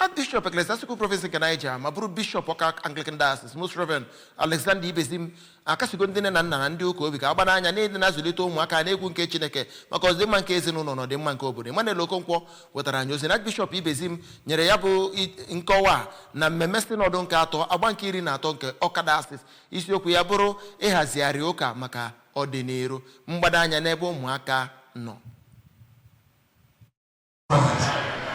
Archbishop Ecclesiastical Province nke Niger ma bụrụ Bishọp Ọka Anglican Diocese, Most Reverend Alexander Ibezim, akasigo ndị nne na nna na ndị ụka obi ka agbado anya n'ịdị na-azụlite ụmụaka n'egwu nke Chineke maka ọdịmma nke ezinụlọ na ọdịmma nke obodo. Emmanuel Okonkwo wetara anyị ozi na Archbishop Ibezim nyere ya bụ nkọwa na mmemme sinọdụ nke atọ, agba nke 13 nke Ọka Diocese, isiokwu ya bụrụ ịhazigharị ụka maka ọdịnihu, mgbado anya n'ebe ụmụaka nọ.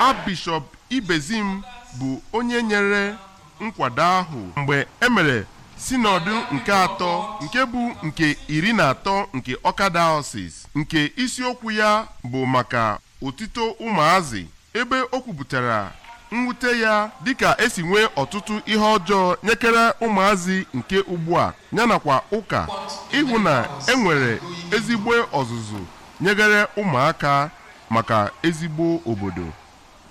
Archbishop Ibezim bụ onye nyere nkwado ahụ mgbe e mere sinọdụ nke atọ, nke bụ nke 13 nke Ọka Diocese, nke isiokwu ya bụ maka otito ụmụazị, ebe o kwupụtara mwute ya dịka esi nwee ọtụtụ ihe ọjọọ nyekere ụmụazị nke ugbu a, yanakwa ụka ịhụ na enwere ezigbo ọzụzụ nyegere ụmụaka maka ezigbo obodo.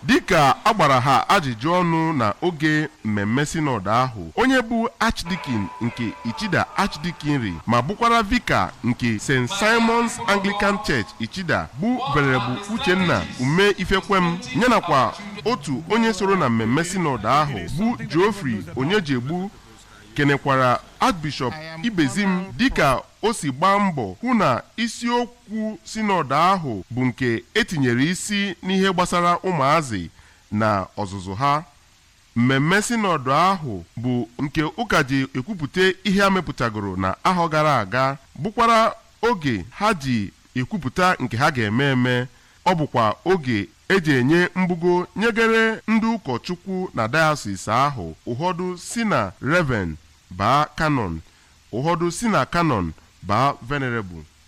Dịka a gbara ha ajụjụ ọnụ na oge mmemme sinọd ahụ, onye bụ Archdeacon nke Ichida Archdeaconry ma bụkwara Vicar nke St Simon's Anglican Church Ichida, bụ Venerable Uchenna Ume Ifekwem, yanakwa otu onye soro na mmemme sinọd ahụ bụ Geoffrey Onyejegbu, kenekwara Archbishop Ibezim dịka o si gbaa mbọ hụ na isiokwu sinọd ahụ bụ nke etinyere isi n'ihe gbasara ụmụazị na ọzụzụ ha. Mmemme sinọd ahụ bụ nke ụka ji ekwupụta ihe a mepụtagoro na ahọ gara aga, bụkwara oge ha ji ekwupụta nke ha ga-eme eme. Ọ bụkwa oge eji enye mbugo nyegere ndị ụkọchukwu na diocese ahụ, ụfọdụ si na Reverend baa Canon, ụfọdụ si na Canon baa Venerable.